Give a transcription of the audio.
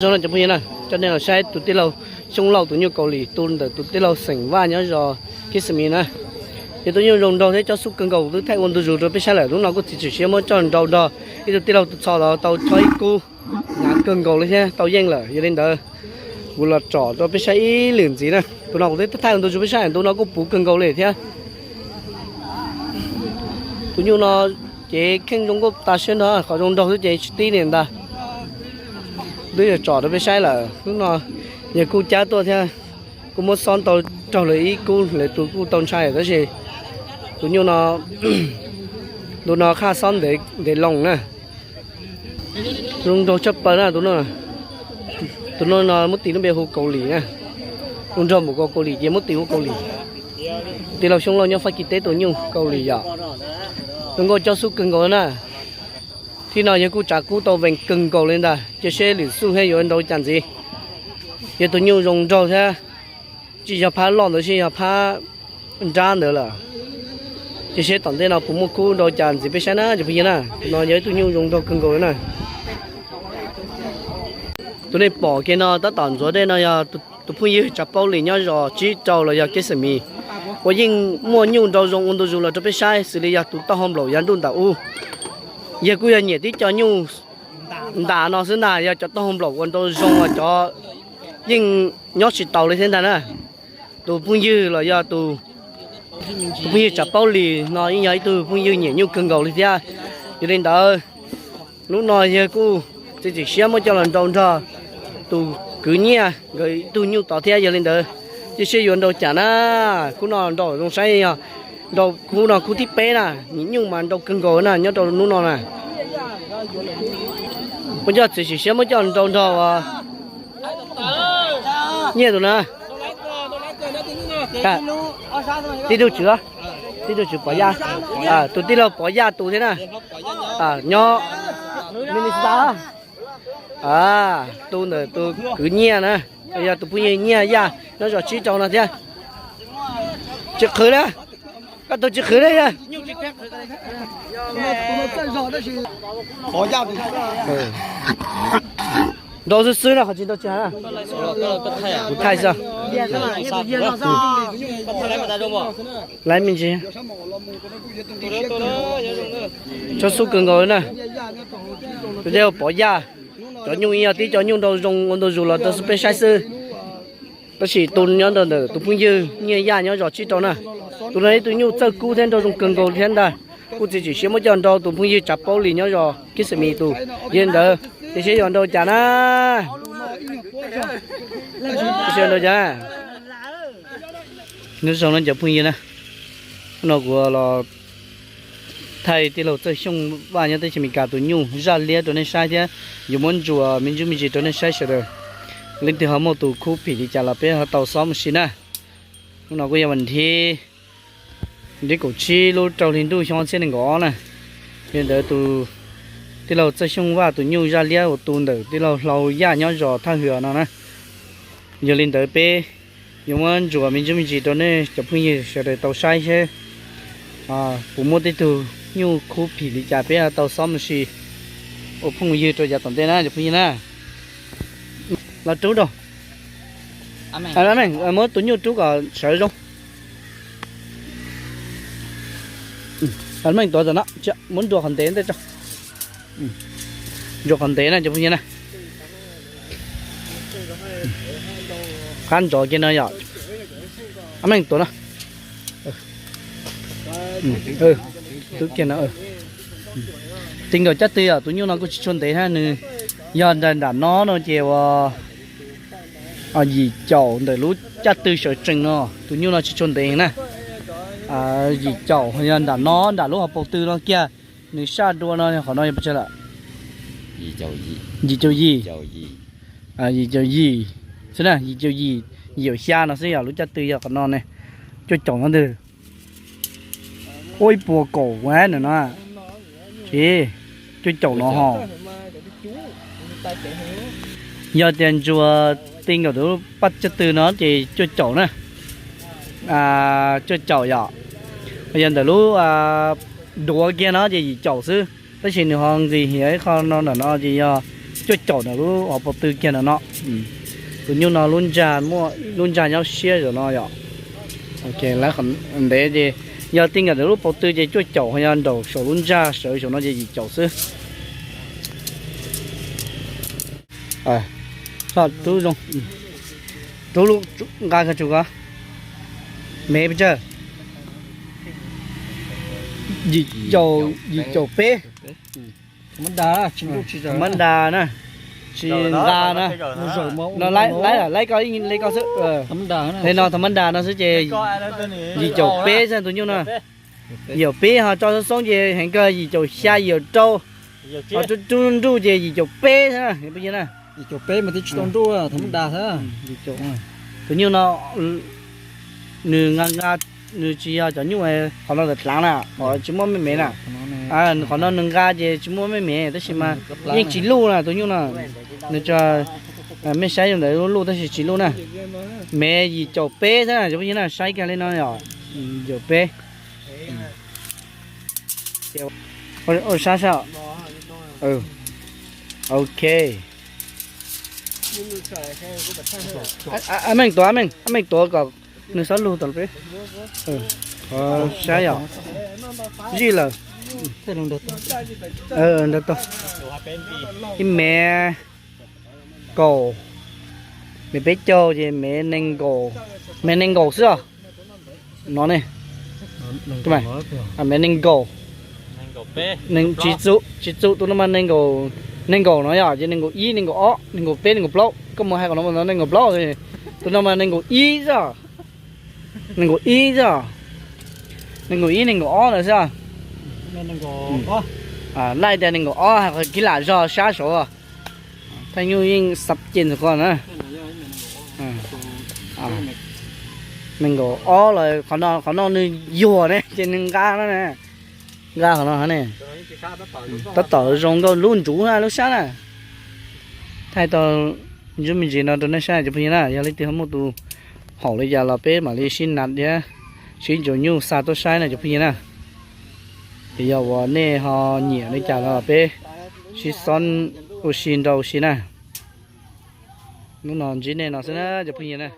Zoo no cov phooj ywg na, coj nej los saib tus tij laug Xyooj Lauj tus nyuj Kaus Lim tu ntawm tus tij laug xeem Vaj nyob zos Kiv Xas Mis na. Yog tus nyuj zoo nraug thiab cob xub kawg nkaus twb thaij ua ntu zus rau peb saib lawm, hnub no kuj txiav txim siab muab coj nrau nrog ib tug tij laug tus txho los tau chob ib kub hnyav kawg nkaus li thiab tau yeej lawm. Yog li ntawd kuv los tsom rau peb saib ib lwm ntxiv na, tus no kuv twb thaij ua ntu zus peb saib, ntu no kuj puv kawg nkaus li thiab. Tus nyuj no ces kheej zoo nkauj tas siab nrog qhov zoo nraug xwb ces tsis tib li ntag. Twb yog tsom rau peb saib lawm, hnub no yawg kuj cab tuaj thiab, kuj muab xob tau raug lawv ib kub, lawv tus kuj tau ntshai tab sis tus nyuj no, ntu no qhaj xob ntev loo na. Zoo nraug tshaj plaws na tus no. Tus no no muab tis lub npe hu Kaus Lim na. Zoo nraug npaum ko Kaus Lim ces muab tis hu Kaus Lim. Tij laug Xyooj Lauj nyob Fab Kis teb tus nyuj Kaus Lim yom. Zoo nkauj cob xub kawg nkaus na. Thib no yawg kuj tsav kub tau vees kawg nkaus li ntag, cia seb lwm xuj thiab yuav nrau cas ntxiv. Yog tus nyuj zoo nraug thiab, tsis yog phab loj ntawd, tsis yog phab nrab ntawd lawm. Cia seb tom ntej no puas muaj kub nrau cas ntxiv peb saib na cov phooj ywg na. Tus no yog ib tug nyuj zoo nraug kawg nkaus li na. Tus nej pom kiag no tab tom ntxuav dej no yog tus phooj ywg Tsav Paub Lis nyob zos Tsib Rau los yog Kiv Xas Mis, uas yeej muaj nyuj nrau zoo ua ntu zus los rau peb saib, xws li yog tus taub hau nplaum yav ntuj ntam ub. Yawg kuj yog nyiam tib co nyuj ntam no xwb ntag, yog cov taub hau nplaum uas nrau zoo uas cov yeej nyob tsis taus li thiab ntag na. Tus phooj ywg los yog tus, tus phooj ywg Tsav Paub Lis no yeej yog ib tug phooj ywg nyiam nyuj kawg nkaus li thiab. Yog li ntawd, hnub no yawg kuj txiav txim siab muab coj los nrau nrog tus kwv Nyiaj nkawd ib tug nyuj tod thiab. Yog li ntawd, cia seb yuav nrau cas na. Kub no nrau zoo saib yog nrau kub no kub thib peb na, nyiam nyuj mas nrau kawg nkaus na nyob rau hnub no na. Muab coj txiav txim siab muab coj nrau nrog Nyiaj tus na. Tij laug Tswv, tij laug Tswv Pov Yaj, tus tij laug Pov Yaj tus thiab na. Nyob Minnesota, tu ntawm tus kwv Nyiaj na, yog tus phooj ywg Nyiaj Yaj nyob zos Tsib Rau no thiab. Tsis qhwv na, koj tus tsis qhwv na yog. Nrau xwb xwb no qhov tsis nrau tsis hais na. Kuv thaij xwb. Laiv me ntsis. Tsob xub kawg nkaus li na. Tus dej Pov Yaj, cov nyuj ib yog tib cov nyuj nrau zoo ua ntu zus los rau peb saib xwb. Tab sis tu nyob ntawm tus phooj ywg Nyiaj Yaj nyob zos Tsib Rau na. Tus no ib tug nyuj txawj kub thiab nrau zoo kawg nkaus thiab ntag. Kuj txiav txim siab muab coj nrau tus phooj ywg Tsav Paub Lis nyob zos Kiv Xas Mis tus. Yog li ntawd, cia seb yuav nrau cas na. Cia seb yuav nrau cas na. Nyob zoo na cov phooj ywg na. Hnub no kuv los thaij tij laug Txawj Xyooj Vaj nyob teb chaws Amelikas tus nyuj zaj liab rau nej saib thiab yuav muab ntsuas me ntsis me ntsis rau nej saib sawv daws. Leej twg ho muaj tus khub phim li cas los peb ho tau xob mus si na. Hnub no kuj yog vas thib, thib kaum tsib lub rau hli ntuj xyoo ob txhiab nees nkaum ob na. Yog li ntawd tus tij laug Txawj Xyooj Vaj tus nyuj zaj liab uas tu ntawm tij laug Hlau Yaj nyob zos Thaj Hwm no na. Yog li ntawd peb yuav muab ntsuas me ntsis me ntsis rau nej cov phooj ywg sawv daws tau saib seb puas muaj tej tug nyuj khub phim li cas peb tau xob mus si ua phooj ywg rau yav tom ntej na cov phooj ywg na. Los rub rau, muab tus nyuj rub kom sawv zoo. Meej tuav no, muab nruas qhov ntev ntej tso. Nruas qhov ntev na cov phooj ywg na. Qab nrov kiag no yom. Meej tuav no. Twb kiag no. Ti nkaus caj tw yom, tus nyuj no kuj tsis tshua ntev na, nws yog nram no no ces ua yim caum ntawm lub caj tw sawv tsees no, tus nyuj no tsis tshua ntev na. Yim caum yog nram no nram lub hauv paus tw no kiag, nws saj dua no qhov no yog pes tsawg lawm? Yim caum yim, yim caum yim xwb na, yim caum yim, yim caum xya no xwb yog lub caj tw yog qhov no ne. Cuaj caum no ntag. Ua ib puas kaum na no. Ces cuaj caum no ho. Yog tias ntsuas ti nkaus tus paj caj tw no ces cuaj caum na. Cuaj caum yom. Yog ntawm lub duav kiag no ces yim caum xwb, tab sis nws ho nqis hiav ib qho no ntawm no ces yog cuaj caum ntawm lub hauv paus tw kiag ntawm no. Tus nyuj no lub ntsag muaj lub ntsag nyob siab zaum no yom. Ntev ces yog ti nkawm ntawm lub paus tw ces cuaj caum, ho yog nraum saum lub ntsag sawv saum no ces yim caum xwb. Rub zoo, rub lub, nqa koj tsuj ko, me pes tsawg? Yim caum, yim caum peb. Mab ndas na, tsis nqa na. No laib, laib koj ib le koj xwb. Le no thaum mab ndas no xwb ces yim caum peb xwb tus nyuj no. Yim caum peb ho tso xoob xoob ces heev kawg yim caum xya yim caum rau. Ho rub nruj ces yim caum peb xwb na. Tus nyuj no nws nqa, nqa, nws tsis yog cov nyuj qhov no ntawm dlaav na, qhov tsis muaj me me na. Qhov no nws nqa ces tsis muaj me me tab sis mas yeej tsis luj na tus nyuj no. Nws tso, mej saib zoo ntawm luj tab sis tsis luj na. Me yim caum peb xwb na cov phooj ywg na, saib kiag li no yom. Yim caum peb. Ua sab sab. Ok. Ab Meej tuav, Ab Meej, Ab Meej tuav kom nws xob lug tom peb. Saib yom. Zij lawm. Ib mev kaum, mev peb caug ces mev nees nkaum, mev nees nkaum xwb os. No ne, mev nees nkaum. Tsis txum, tsis txum, tus no mas nees nkaum, nees nkaum no yom, ces nees nkaum ib, nees nkaum ob, nees nkaum peb, nees nkaum plaub. Koj mus hais kom no mas nees nkaum plaub. Tus no mas nees nkaum ib xwb. Nees nkaum ib xwb. Nees nkaum ib, nees nkaum ob ntawd xwb. Laij tias nees nkaum ob, hais qhov kib lam zog sab saud. Thaij nyuj yeej xab ces ntxim qhov na. Nees nkaum ob los qhov no, qhov no nws yuag ne ces nws nqa no na. Nqa qhov no ne. Tab tom zoo nkauj lub ntsuv na lub sab na. Thaij tau ntsuj me ntsis no rau nej saib cov phooj ywg na, yog leej twg ho muaj tus haum li cas los peb mam li sib nam thiab sib ntsuas nyuj xa tuaj saib na cov phooj ywg na. Ces yog uas nej ho nyiam li cas no los peb sib xob ua si nrau ua si na. Hnub no ntsib nej no xwb na cov phooj ywg na.